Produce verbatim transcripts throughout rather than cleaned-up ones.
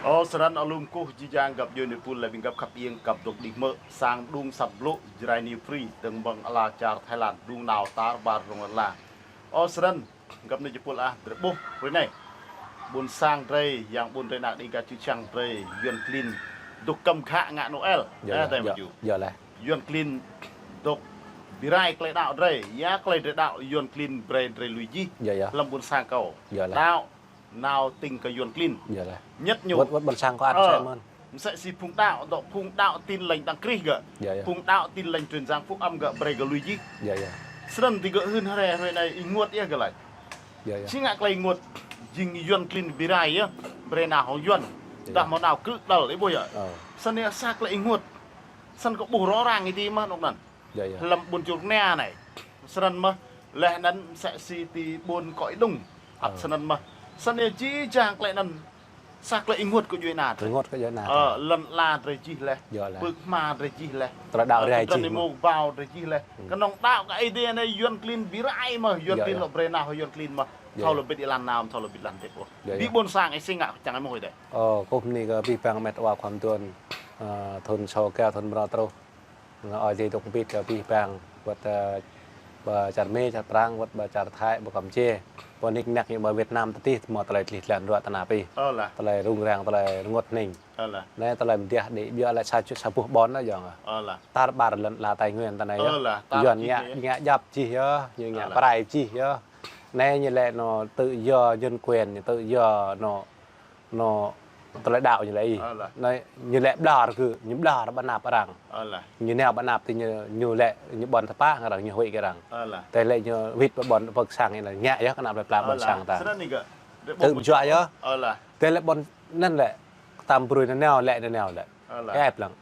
Ơ, snăn alum kơkuh jih jang găp djuê nipul lĕ ƀing găp khăp iêng găp dŏ đĭ mơ̆ sang đung săp blŭ Jrai New Free dơ̆ng mơ̆ng ala čar Thái Lan đung nao tar ƀar rŏng lăn la. Ơ, snăn găp nipul ah drei ƀuh hrơi anai ƀuôn sang drei, yang ƀuôn drei nao đĭ gah čư̆ čhiăng drei, Yuăn klin dôk kăm khă ngă Noel. Yơh, yơh, drei yơh, mơ̆ yơh lĕ. Yuăn klin dôk bi rai klei đăo drei, ya klei drei đăo Yuăn klin brei drei lui jih. Yơh, yơh. Hlăm ƀuôn sang kâo. Yơh lĕ. Đăo nao tĭng kơ Yuăn klin. Yơh lĕ. Ñĕt ñu. Wơ̆t, wơ̆t ƀuôn sang kâo ăn. Ơ, sĕ mơ̆n. Msĕ si phung đăo dŏ phung đăo Tin Lành Đấng Christ gơ̆. Yơh, yơh. Phung đăo Tin Lành Truyền Giảng Phúc Âm gơ̆ brei gơ̆ lui jih. Yơh, yơh. Snăn ti gơ̆ hưn hrơi hrơi anai ih ênguôt yơh gơ̆ lač. Yơh, yơh. Či ngă klei ênguôt, jing Yuăn klin bi rai yơh, brei nao hŏng Yuăn. Yơh. Dah mơ̆ nao krư̆ đăl, ih ƀuh yơh. Ơ. Snăn yơh sa klei ênguôt. Snăn kâo ƀuh rŏ răng ih ti mơ̆n anŏ anăn. Yơh, yơh. Hlăm ƀuôn Čư̆ Rơnia anai. Snăn mơ̆, leh anăn msĕ si ti ƀuôn Koi Đung. Ăt. Ơ. Snăn mơ̆. Snăn yơh jih jang klei anăn. Sa klei ênguôt kơ djuê ana drei. Ênguôt kơ djuê ana drei. Ơ, lŏn ala drei jih leh. Yơh lĕ. Pưk hma drei jih leh. Tơlơi đăo ơ, drei jih mơ̆. Ơ, mơ̆ng ƀâo drei jih leh. Hmm. Kơnơ̆ng đăo kơ Aê Diê anai Yuăn klin bi rai mơ̆, Yuăn klin lŏ brei nao hŏng Yuăn klin mơ̆. Yơh, yơh. Thâo lŏ bĭt êlan nao, thâo lŏ bĭt êlan tĕp ôh. Yơh, yơh. Bi ƀuôn sang ih si ngă čang ih mơ̆ ih dê. Ơ, kơkuh bơni kơ abih bang met wa khua mduôn, ơ, thŭn sô kơ thŭn mrâo truh. Ơ, ơi dê dôk bĭt kơ abih bang, wơ̆t, ơ, ƀơi čar Mi, čar Prăng, wơ̆t ƀơi čar Thái, ƀơi Kampuchia. Ƀơi nik nak ñu ƀơi Việt Nam tơtih, mơ̆ tơlơi tlih tlan ruă tơnap ih. Ơ lĕ. Tơlơi rŭng răng, tơlơi rơngot hning. Ơ lĕ. Anai tơlơi mdiah đĭ ƀiă lĕ sa čô sa boh ƀôn anai yơh. Ơ lĕ. Tar ƀar lŏn ala Tây Nguyên tơnai yơh. Ơ lĕ, tar Yuăn jih ngă, anai. Ngă djăp jih yơh, ñu ngă prai jih yơh. Anai ñu lĕ nô tự do nhân quyền, ñu tự do nô nô tơlơi đăo ñu lĕ ih. Ơ lĕ. Anai ñu lĕ ƀlŏr kơ, ñu ƀlŏr ƀơi anăp arăng. Ơ lĕ. Ñu nao ƀơi anăp ti ñu, ñu lĕ ñu ƀuăn tơpă arăng, ñu huĭ kơ arăng. Ơ lĕ. Tơlơi ñu wĭt ƀơi ƀuôn pơk sang anai ngă yơh kơ anăp plei pla ƀuôn sang ta. Snăn ih gơ̆. Tơm juă yơh. Ơ lĕ. Tơlơi ƀuôn anăn lĕ, tam brui anai nao lĕ, anai nao lĕ. Ơ lĕ. Ơ, ih ƀlŏng.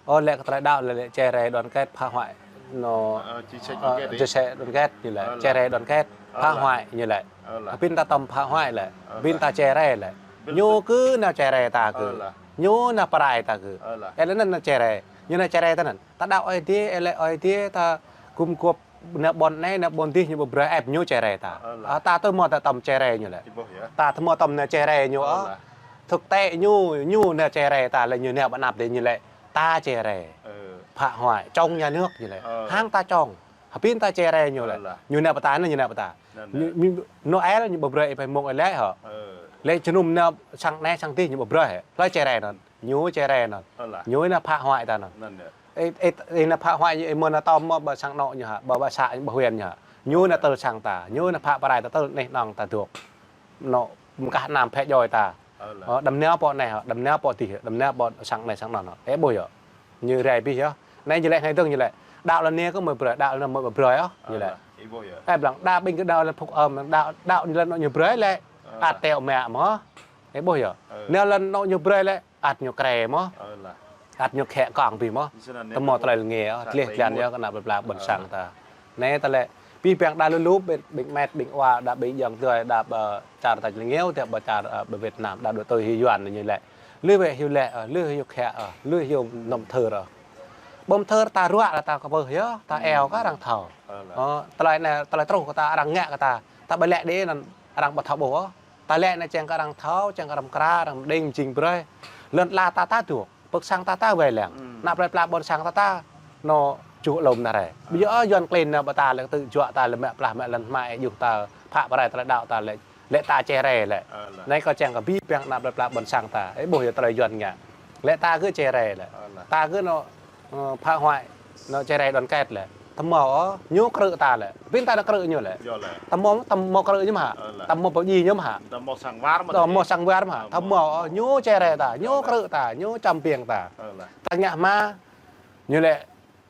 Ơ, lĕ kơ tơlơi đăo lĕ, lĕ chia rẽ đoàn kết, phá hoại, nô, ơ, chia sẻ đoàn kết. Ơ, chia sẻ đoàn kết ñu lĕ. Ơ lĕ. Chia rẽ đoàn kết, phá hoại ñu lĕ. Ơ lĕ. Ơ lĕ. Abih ta tơm phá hoại lĕ. Ơ lĕ. Abih ta chia rẽ lĕ. Ơ lĕ. Ñu kơ nao chia rẽ ta kơ. Ơ lĕ. Ñu nao prai ta kơ. Ơ lĕ. Ơ lĕ anăn nao chia rẽ. Ñu nao chia rẽ ta anăn. Ta đăo Aê Diê, ơ lĕ Aê Diê ta gum gôp nao ƀuôn anai, nao ƀuôn dih ñu ƀu brơi ĕp ñu chia rẽ ta. Ơ lĕ. Ơ, ta tơ mơ̆ ta tơm chia rẽ ñu lĕ. Ih ƀuh yơh. Ta tơ mơ̆ tơm nao chia rẽ ñu. Ơ ơ. Lĕ. Thực tế ñu, ñu nao chia rẽ ta lĕ ñu nao ƀơi anăp dih ñu lĕ. Ta chia rẽ. Ơ. Phá hoại, chống nhà nước ñu lĕ. Ơ. Hăng ta chống. Abih ta chia rẽ ñu lĕ. Ơ lĕ. Ñu nao pơ ta, ñu nao pơ ta. Anăn ñu, anăn. Ñu, Noel ñu ƀu brơi ih pơmông ih lĕ hŏ. Ơ. Lĕ jơnum nao sang anai sang dih ñu ƀu brơi hĕ. Hlơi chia rẽ anăn. Ñu chia rẽ anăn. Ơ lĕ. Ñu nao phá hoại ta anăn. Anăn yơh. Ih, ih, ih nao phá hoại ñu, ih mơ̆ nao tơm mơ̆ ƀơi sang anŏ ñu hă, ƀơi, ƀơi xã ñu, ƀơi huyện ñu hă. Ñu nao tơl sang ta, ñu nao phá prai ta tơl anih anŏng ta dôk. Nô, mkah anăm phe djoi ta. Ơ lĕ. Ơ, đăm nao pơ anai hŏ, đăm nao pơ dih, đăm nao pơ sang anai sang anŏ hŏ. Ih ƀuh yơh. Ñu rai abih yơh. Anai ñu lĕ anai dơ̆ng ñu lĕ. Đăo lŏn anai kơ mơ̆ brơi, đăo lŏn anai mơ̆ brơi yơh, ñu lĕ. Ơ lĕ. Ih ƀuh yơh. Ih ƀlŏng đa ƀing kơ đăo lŏn Phúc Âm, đăo, đăo lŏn anŏ ñu brơi lĕ. Ơ. Ăt teo mă mơ̆. Ih ƀuh yơh. Ơ. Nao lŏn anŏ ñu brơi lĕ. Ăt ñu krê mơ̆. Ơ lĕ. Ăt ñu khĕ kăng abih mơ̆. Snăn anai. Tơ mơ̆ tơlơi lĕ, tleh tlan yơh kơ anăp plei pla ƀuôn sang ta. Anai tơlơi, abih bang đa lu lu, ƀing, ƀing met, ƀing wa, đa ƀing ayŏng adơi, đa ƀơi čar ta lĕ ñu, tơ ƀơi čar, ơ, ƀơi Việt Nam, đa dŏ tui hĭ Yuăn ñu lĕ. Lui wĕ hyu lĕ, ơ, lui hyu khĕ, ơ, lui hyu nŏm thơr, ơ. Ƀơ̆m thơr ta ruă lĕ ta kơ ƀuh yơh, ta eo kơ arăng thâo. Ơ lĕ. Ơ, tơlơi anai, tơlơi truh kơ ta arăng ngă kơ ta, ta ƀu lĕ đĭ anăn arăng ƀu thâo ƀuh, ơ. Ta lĕ anai čang kơ arăng thâo, čang kơ arăng mkra, arăng mđing mjing brơi. Lŏn ala ta ta dôk, pơk sang ta ta wai lăng. Anăp plei pla ƀuôn sang ta ta, nô, čuh lŏm anai rai. Ƀiă Yuăn klin nao pơ ta lĕ tơjuă ta lĕ mă plah mă lăn hmai juh ta, phă prai tơlơi đăo ta lĕ, lĕ ta chia rẽ lĕ. Ơ lĕ. Anai kâo čang kơ abih bang anăp plei pla ƀuôn sang ta. Ih ƀuh yơh tơlơi Yuăn ngă. Lĕ ta kơ chia rẽ lĕ. Ơ lĕ. Ta kơ nô, ơ, phá hoại, nô chia rẽ đoàn kết lĕ. Tơ mơ̆ ơ, ñu krư̆ ta lĕ. Ƀing ta nao krư̆ ñu lĕ. Yơh lĕ. Tơ mơ̆, tơ mơ̆ krư̆ ñu mơ̆ hă. Ơ lĕ. Tơ mơ̆ pơjing ñu mơ̆ hă. Tơ mơ̆ sang war mơ̆. Tơ mơ̆ sang war mơ̆ hă. Ơ, tơ mơ̆ ơ, ñu chia rẽ ta, ñu krư̆ ta, ñu čăm piêng ta. Ơ lĕ. Ta ngă hmua, ñu lĕ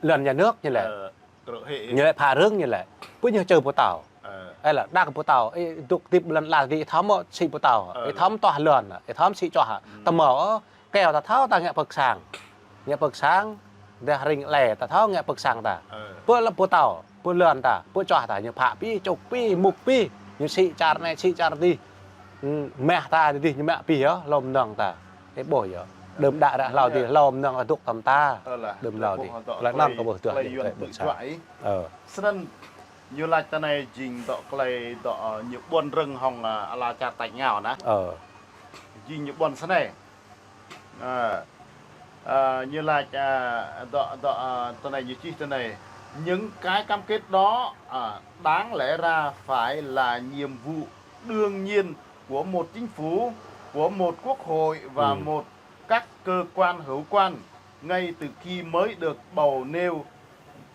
lŏn nhà nước ñu lĕ. Ơ, krư̆ hĭ. Ñu lĕ phă rơ̆ng ñu lĕ. Pơ ñu čơ pơtao. Ơ. Ơ lĕ, đa kơ pơtao, ih dôk tĭp lŏn ala dih, ih thâo mơ̆ sĭ pơtao. Ơ. Ih thâo mơ̆ tuah lŏn, ih thâo mơ̆ sĭ čoh. Tơ mơ̆ ơ, kơ ta thâo ta ngă pơk sang. Ngă pơk sang, dah ring lĕ ta thâo ngă pơk sang ta. Ơ. Pơ lŏn pơtao, pơ lŏn ta, pơ čoh ta, ñu phă pĭ, čŭk pĭ, mŭk pĭ, ñu sĭ čar anai, sĭ čar dih. Mah ta dih ñu mă pĭ yơh, hlâo mơnơ̆ng ta. Ih ƀuh yơh. Đưm đă ră hlâo dih, hlâo mơnơ̆ng ta dôk tơm ta. Ơ lĕ. Đưm hlâo dih. Tơlơi anŭn kâo ƀuh tơlơi Yuăn tơlơi ƀuôn sang. Ơ. Snăn ñu lač tơ anai jing dŏ klei dŏ, ơ, ñu ƀuăn rơ̆ng hŏng, ơ, ala čar tač rơngiao anai. Ơ. Jing ñu ƀuăn snei. Ơ, ơ, ñu laĭ, ơ, dŏ, dŏ, ơ, tơ anai ñu čih tơ anai. Những cái cam kết đó, à, đáng lẽ ra phải là nhiệm vụ đương nhiên của một chính phủ, của một quốc hội và một các cơ quan hữu quan ngay từ khi mới được bầu nêu.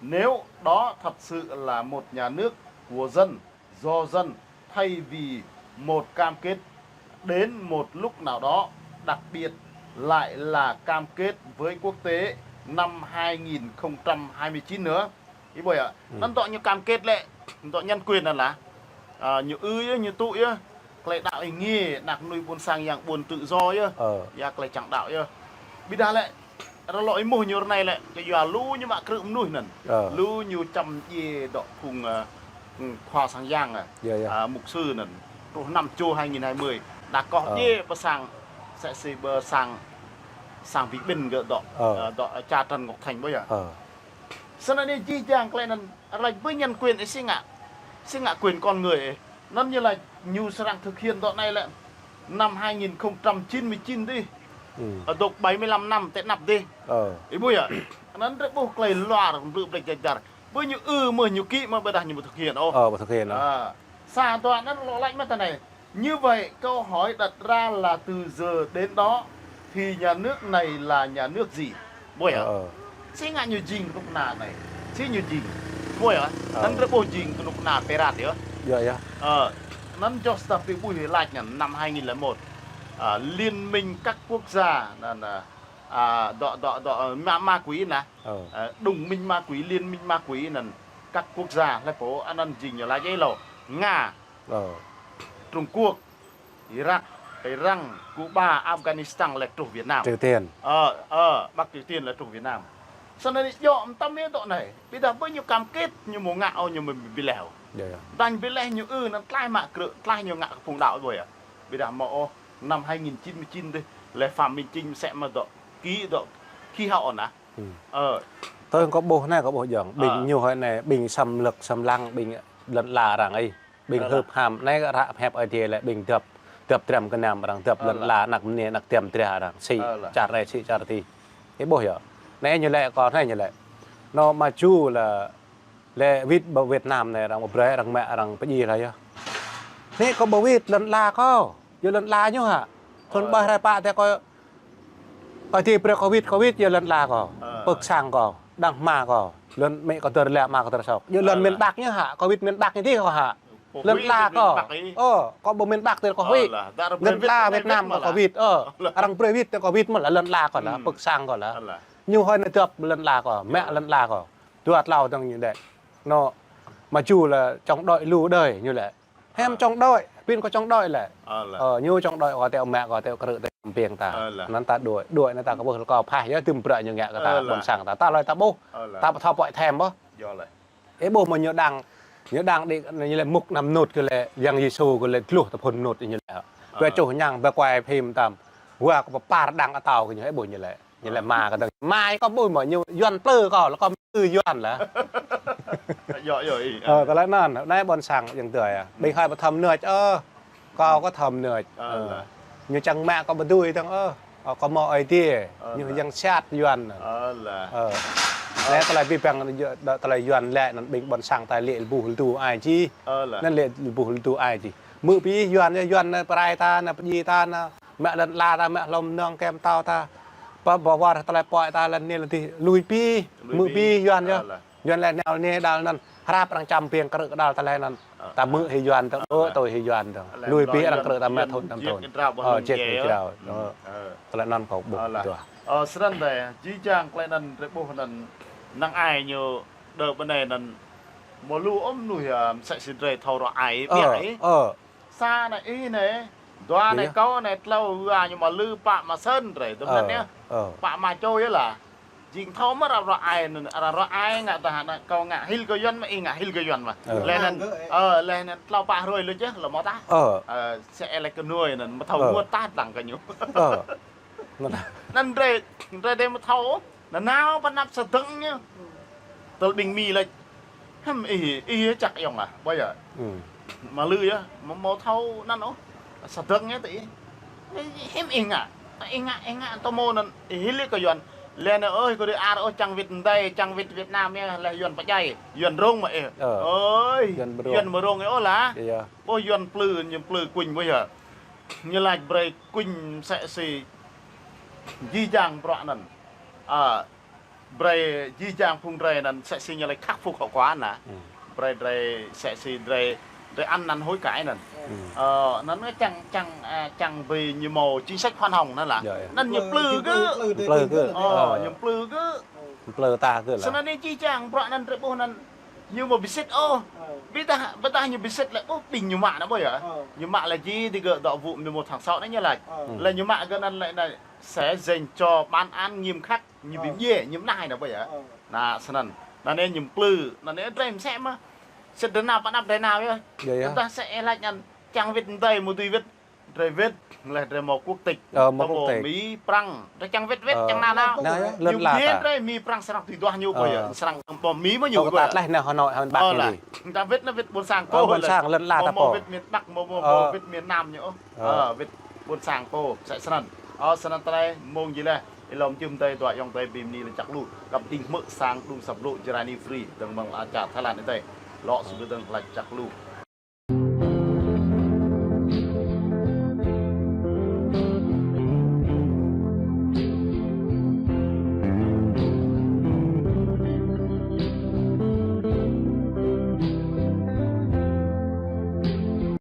Nếu đó thật sự là một nhà nước của dân, do dân, thay vì một cam kết đến một lúc nào đó, đặc biệt lại là cam kết với quốc tế năm hai nghìn không trăm hai mươi chín nữa. Ih ƀuh yơh. Anŭn dŏ ñu cam kết lĕ, dŏ nhân quyền anŭn lah. Ơ, ñu ư yơh, ñu tŭ yơh. Tơlơi đaŏ ih nge, ană mơnuih ƀôn sang yang ƀôn tự do yơh. Ơ. Ya tơlơi čang đaŏ yơh. Ƀiădah lĕ, rơlŏ ih ƀuh ñu ră anai lĕ, kơ yua lu ñu mă krư̆ mơnuih anŭn. Ơ. Lu ñu čăm djai dŏ phung, ơ, khua sang yang, ơ, mục sư anŭn. Truh năm čô hai nghìn hai mươi. Đa koh djai pơ sang, sĕ si pơ sang, sang Việt Bình gơ̆ dŏ, ơ, dŏ, ơ, čar Trần Ngọc Thành ƀuh yơh. Ơ. Snăn anai jih jang tơlơi anŭn, ră laĭ ƀơi nhân quyền ih si ngă, si ngă quyền con người ih. Anŭn ñu laĭ ñu srăng thực hiện dŏ anai lĕ năm hai nghìn không trăm chín mươi chín dih. Ơ, dŏ bảy mươi lăm năm tĕ anăp dih. Ih ƀuh yơh. Anŭn drei ƀuh tơlơi luar, blư̆ blĕč jar jar. Ƀơi ñu ư mơ̆ ñu ký mơ̆ ƀiădah ñu ƀu thực hiện ôh. Ơ, ƀu thực hiện ôh. Ơ. Sa dua anŭn lŏ laĭ mơ̆ tơ anai. Như vậy, câu hỏi đặt ra là từ giờ đến đó thì nhà nước này là nhà nước gì? Ƀuh yơh. Ơ, ơ. Si ngă ñu jing kơnuk kơna anai. Si ñu jing. Ƀuh yơh. Ơ. Anŭn drei ƀuh jing kơnuk kơna pơrat yơh. Yơh, yơh. Ơ. Anŭn djŏp sa tơpă ƀuh laĭ anŭn năm hai nghìn lẻ một. Ơ, Liên minh các quốc gia, anŭn, ơ, ơ, dŏ, dŏ, dŏ, ơ, ma, ma quỷ anŭn. Ơ. Ơ, đồng minh ma quỷ, liên minh ma quỷ anŭn. Các quốc gia, laĭ pô, anŭn jing ñu laĭ djai lŏ. Nga. Ơ. Trung Quốc, Iraq, Iran, Cuba, Afghanistan, lĕ truh Việt Nam. Triều Tiên. Ơ, ơ, Bắc Triều Tiên lĕ truh Việt Nam. Snăn anai djŏ mơtam yơh dŏ anai. Ƀiădah ƀơi ñu cam kết ñu ƀu ngă ôh ñu mơ̆ ƀu leh. Yơh, yơh. Dơ̆ng ƀu leh ñu ư anŭn tlaih mă krư̆, tlaih ñu ngă kơ phung đaŏ ƀuh yơh. Ƀiădah mơ̆ ôh, năm hai nghìn chín mươi chín dih, lĕ Phạm Minh Chính sĕ mơ̆ dŏ, ký dŏ, ký hŏ anŭn. Ơ. Tơl kâo ƀuh anai kâo ƀuh jơ̆ng. Ƀing ñu hơi anai, ƀing xâm lược, xâm lăng, ƀing lŏn ala arăng ih. Ƀing hưp ham, anai ră hiăp Ơi Adai lĕ ƀing dăp, dăp triăm kơnăm arăng dăp lŏn ala, ană mơnuih, ană tiăm triă arăng. Si, čar anai, si čar adih. Ih ƀuh yơh. Anai ñu lĕ kâo anai ñu lĕ. Nô mă ču lĕ, lĕ wĭt ƀơi Việt Nam anai arăng ƀu brơi arăng mă arăng pơdjai lah yơh. Anai kâo ƀu wĭt lŏn ala kâo. Yua lŏn ala ñu hă. Thun ƀơi rai pă tơ kâo Kâo ti brơi kâo wĭt, kâo wĭt yua lŏn ala kâo. Ơ. Pơ̆k sang kâo, đang hmua kâo. Lŏn amĭ kâo dơ̆r lĕ, ama kâo dơ̆r sŏk. Yua lŏn miền Bắc ñu hă, kâo wĭt miền Bắc ñu dih kâo hă. Lŏn ala kâo. Ơ, kâo ƀu miền Bắc tơ kâo wĭt. Lŏn ala Việt Nam kâo wĭt. Ơ, arăng brơi wĭt tơ kâo wĭt mơ̆n lah, lŏn ala kâo lah, pơ̆k sang kâo lah. Ñu hơi anai dŏ lŏn ala kâo, mă lŏn ala kâo. Dua tlâo dơ̆ng ñu đĕ. Nô, mă ču lĕ chống đối lu đơi ñu lĕ. Hiam chống đối, pin kâo chống đối lĕ. Ơ, ñu chống đối kâo tơl mă kâo tơl krư̆ tơl čăm ƀing ta. Anŭn ta đuaĭ, đuaĭ anŭn ta kơ ƀuh kâo phah yơh tơm brơi ñu ngă kơ ta ƀôn sang ta. Ta lui ta ƀuh. Ta ƀu thâo pơhiăp thêm ƀuh. Ih ƀuh mơ̆ ñu đang, ñu đang đĭ ñu lĕ mŭk năm mơnut kơ lĕ Yang Yêsu kơ lĕ tluh tơphŭn mơnut ñu lĕ. Ƀu čuh ñang ƀu kuai phim tơm. Wa kâo pơpar đang atâo kơ ñu ih ƀuh ñu lĕ. Ñu lĕ mă kâo dơ̆ng. Mă kâo ƀuh mơ̆ ñu Yuan plư kâo, lĕ kâo mơ̆ Yuan lah. Yơh, yơh, ih. Ơ, tơlơi anŭn, anai ƀôn sang yang tui ah. Ƀing hơi ƀu thâo mơnuih, ơ, kâo kơ thâo mơnuih. Ơ. Ñu čang mă kâo ƀu dưi dơ̆ng, ơ. Ơ, kâo mơ̆ Ơi Adai. Ñu yang sat Yuan. Ơ. Anai tơlơi ƀing ƀing, tơlơi Yuan lĕ anŭn ƀing ƀôn sang ta lĕ ƀuh lu ai čih. Anŭn lĕ ƀuh lu ai čih. Mơ̆ ƀing Yuan, Yuan anai pơrai ta, anai pơdjai ta, anai mă lŏn ala ta, mă hlô mơnơ̆ng kơ pơtao ta. Pơ, pơ wơr tơlơi pơhiăp ta lŏn anai lŏn adih lui ƀing, mơ̆ ƀing Yuan yơh. Yuan lĕ nao anai đal anŭn, hrăp arăng čăm ƀing krư̆ kơ đal tơlơi anŭn. Ta mơ̆ hĭ Yuan dơ̆ng, ơ, tui hĭ Yuan dơ̆ng. Lui ƀing arăng krư̆ ta mă thun năm thun. Ơ, jiĕt ñu jrao. Ơ, tơlơi anŭn kâo ƀuh dua. Ơ, snăn dih, jih jang tơlơi anŭn drei ƀuh anŭn năng ai ñu đơ ƀơi anai anŭn mơ̆ lu ôm nuih, ơ, mơsĕ si drei thâo rŏ ai, ƀiă ih. Ơ. Sa anai ih anai, dua anai kâo anai, tlâo wa ñu mă lư pă mă sơ̆n drei. Tơm anŭn yơh. Pă mă čô yơh lah. Jing thâo mơ̆ arăng rŏ ai anŭn, arăng rŏ ai ngă tah anŭn, kâo ngă hil kơ Yuan mơ̆, ih ngă hil kơ Yuan mơ̆. Leh anŭn, ơ, leh anŭn tlâo pă hrơi lu čeh, lơ̆m mơ̆ tah. Ơ, sĕ lĕ kơ nuih anŭn, mơ̆ thâo mơ̆ tah lăng kơ ñu. Anŭn drei, drei dih mơ̆ thâo. Nanao pơ anăp sơdơ̆ng ñu. Tơl ƀing Mi laĭ. Hiam ih, ih čăk yŏng ah, ƀơi ah. Mă lư yơh, mơ̆ mơ̆ thâo anŭn ôh. Sơdơ̆ng ñu tơ ih. Hiam ih ngă. Ih ngă, ih ngă tơmô anŭn, ih hil lĕ kơ Yuan. Lĕ anai ơi, kơ đĭ ar ôh, čang wĭt mơdai, čang wĭt Việt Nam yơh, lĕ Yuan pơdjai, Yuan rông mă ih. Ơ. Ơi, Yuan pơrông. Yuan mơrông ih ôh lah. Iya. Ƀôh Yuan plư, ñu plư kuñ ƀôh yơh. Ñu laĭ brơi kuñ msĕ si jih jang bruă anŭn. Ơ, brơi jih jang phung drơi anŭn msĕ si ñu laĭ khắc phục hậu quả anŭn. Brơi drơi msĕ si drơi, drơi ăn năn hối cải anŭn. Ơ, anŭn čang, čang, ơ, čang brơi ñu hmâo chính sách khoan hồng anŭn lah. Anŭn ñu plư gơ̆. Plư gơ̆. Ơ, ñu plư gơ̆. Plư ta gơ̆ lah. Snăn anai jih jang bruă anŭn drơi ƀôh anŭn ñu hmâo ƀisit ôh. Ƀiădah, ƀiădah ñu ƀisit lĕ ƀôh ƀing ñu mă anŭn ƀôh yơh. Ñu mă lĕ jih digơ̆ dŏ vụ mười một tháng sáu anai ñu laĭ. Lĕ ñu mă gơ̆ anŭn lĕ anai sẽ dành cho bản án nghiêm khắc. Ñu ƀing djai, ñu mơnah anai ƀôh yơh. Anŭn snăn. Anŭn anai ñu plư, anŭn anai drơi msĕ mơ̆. Sĭt drơi nao pơ anăp drơi nao yơh. Tơdah sĕ ih laĭ anŭn čang wĭt mơdai mơ̆ dưi wĭt. Drơi wĭt, lĕ drơi hmâo quốc tịch. Ơ, hmâo quốc tịch. Mi, Prăng, drơi čang wĭt wĭt, čang nao nao. Ñu ƀing drơi Mi Prăng srăng tui duah ñu ƀôh yơh. Srăng ƀôh Mi mơ̆ ñu ƀôh yơh. Tơlơi anai Hà Nội, Hà Nội ƀă anai. Tơdah wĭt anŭn wĭt ƀôn sang kơ. Ơ, ƀôn sang lŏn ala ta pô. Hmâo wĭt miền Bắc, hmâo, hmâo, hmâo wĭt miền Nam ñu. Ơ, wĭt ƀôn sang kơ, msĕ snăn. Ơ, snăn tơlơi mơ̆ng jih lĕ. Ih lŏm jum tơi dua ayŏng adơi ƀing mơni lĕ čăk lu. Kăp đing hmư̆ sang đung săp lu Jrai ni free, dơ̆ng mơ̆ng ala čar Thái Lan adih. Lŏ sui dơ̆ng lĕ čăk lu.